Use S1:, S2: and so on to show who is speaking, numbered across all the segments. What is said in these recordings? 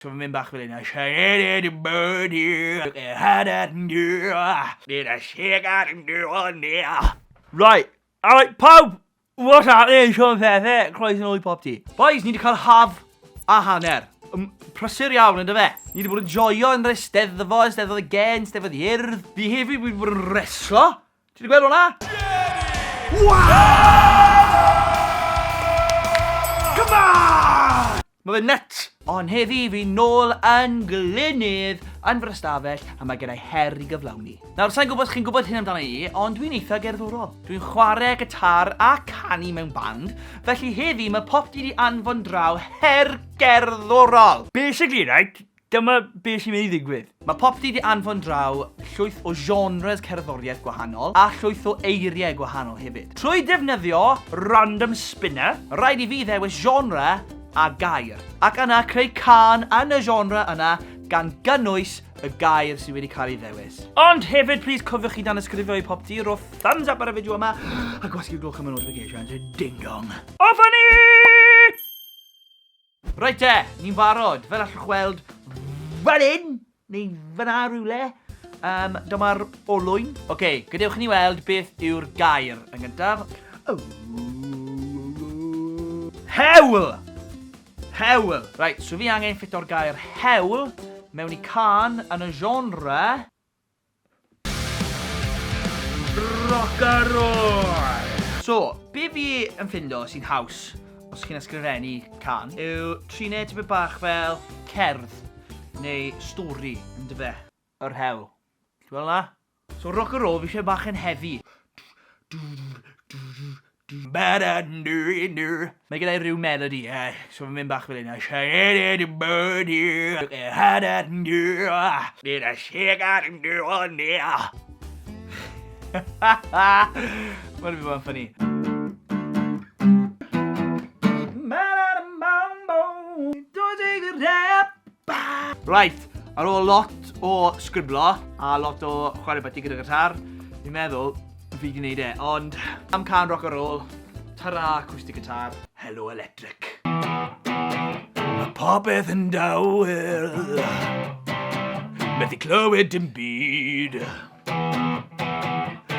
S1: So fi'n mynd bach fel hyn. Right, alright pawb! What's happening, Sean Pepe? Croeso nôl i Popty. Boys, ni wedi cael haf a hanner. Prysur iawn, ynddo fe? Ni wedi bod yn joio yn yr eisteddfod, eisteddfod y gen, eisteddfod i urdd. Fi hefyd wedi bod yn reslo. Ti wedi gweld hwnna? Wow! Come on! Mae fe'n nuts! Ond heddi fi nôl yn glynydd yn fy ystafell a mae gen i her i gyflawni. Nawr, sa'n gwybod os chi'n gwybod hyn amdano i, ond dwi'n eitha gerddorol. Dwi'n chwarae gitar a canu mewn band, felly heddi mae Popty di anfon draw her gerddorol! Basically, right, Dyma be sy'n mynd i ddigwydd. Mae Popty 'di anfon draw llwyth o genres cerddoriaeth gwahanol a llwyth o eiriau gwahanol hefyd. Trwy defnyddio
S2: Random Spinner.
S1: Rhaid i fi ddewis genre a gair, ac yna creu cân yn y genre yna gan gynnwys y gair sydd wedi cael ei ddewis.
S2: Ond hefyd, plîs cofiwch chi danysgrifio i Popty, rho thumbs up ar y fideo yma,
S1: a gwasgu'r gloch am y notifications. Ding dong!
S2: Off â ni!
S1: Reit te, ni'n barod. Fel allwch weld fan hyn, neu fyna rhywle, um, dyma'r olwyn. Oce, okay, gadewch i ni weld beth yw'r gair yn gyntaf. Hewl! Hewl! Right, so fi angen ffito'r gair hewl mewn i can yn y genre Rock and roll! So, be fi yn ffindo sy'n haws os chi'n ysgrifennu can yw trin e tipyn bach fel cerdd neu stori, yndyfe? Yr hewl. Ti'n gweld 'na? So rock and roll fi eisiau bach yn heavy. Mae gen i rhyw melody, eh, so fi'n mynd bach fel hyn. Mae'n fi bod yn ffynnu. Right, ar ôl lot o sgriblo a lot o chwarae byty gyda gitar, fi'n meddwl Fi di neud e, ond am can rock and roll, ta-ra acoustic guitar, hello electric.
S2: Mae popeth yn dawel, methu clywed dim byd.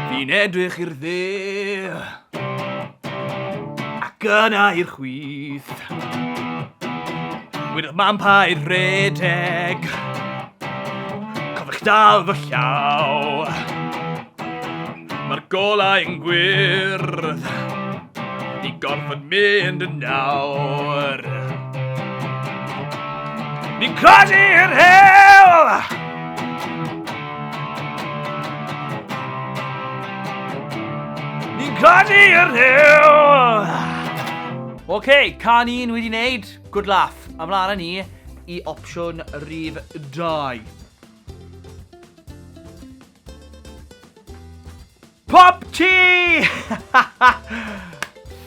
S2: Fi'n edrych i'r dde, ac yna i'r chwith. Wedodd mam paid rhedeg, cofiwch dal fy llaw. Mae'r golau yn gwyrdd. Ni gorfod mynd yn nawr. Ni'n croesi'r hewl! Ni'n croesi'r hewl!
S1: Oce, okay, can un wedi wneud. Good laugh. Ymlaen â ni i opsiwn rhif 2. Pop tea!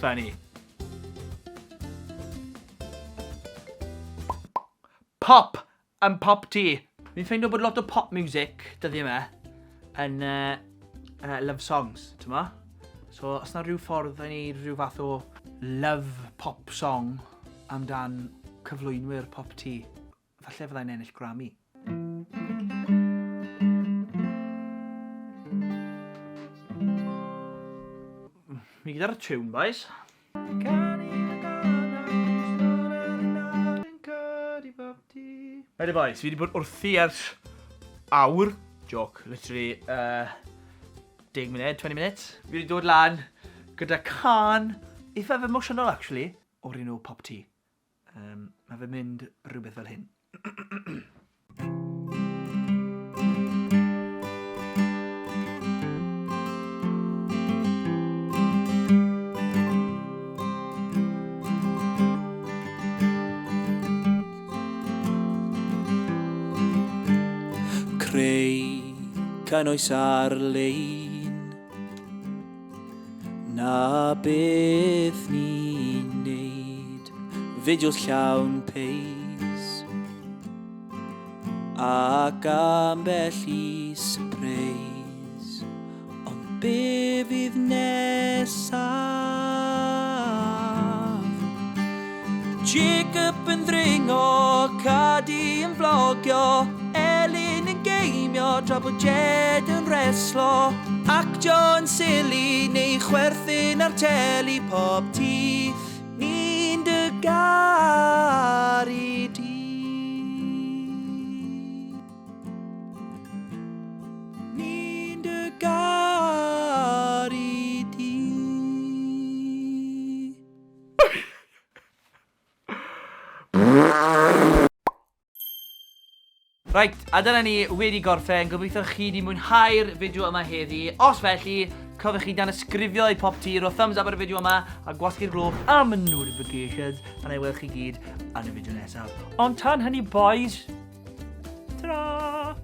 S1: Funny. Pop and pop tea. Fi'n ffeindio bod lot o pop music dyddi yma yn uh, uh, love songs, ti'n ma? So, os na rhyw ffordd i ni rhyw fath o love pop song amdan cyflwynwyr pop tea, Falle fyddai'n ennill Grammy.
S2: Mi gyda'r tune, boys.
S1: Ready boys, fi wedi bod wrthi ers awr. Joke, literally uh, 10 munud, 20 minutes. Fi wedi dod lan gyda can eithaf emotional actually, o'r enw Pop Tea. Um, mae fe'n mynd rhywbeth fel hyn.
S3: Creu cynnwys ar-lein Na beth ni'n neud. Fideos llawn peis Ac ambell i sypreis. Ond be fydd nesaf? Jacob yn ddringo, Cadi yn vlogio, Elin yn geimio, tra bod Jed yn reslo, actio yn silly neu chwerthin ar teli pob tŷ, ni'n dy garu di. Ni'n dy garu di.
S1: Reit, a dyna ni wedi gorffen. Gobeithio chi wedi mwynhau'r fideo yma heddi. Os felly, cofiwch chi danysgrifio i Popty, rho thumbs up ar y fideo yma, a gwasgu'r gloch am y notifications, a na i weld chi gyd yn y fideo nesaf.
S2: Ond tan hynny, boys, ta-ra!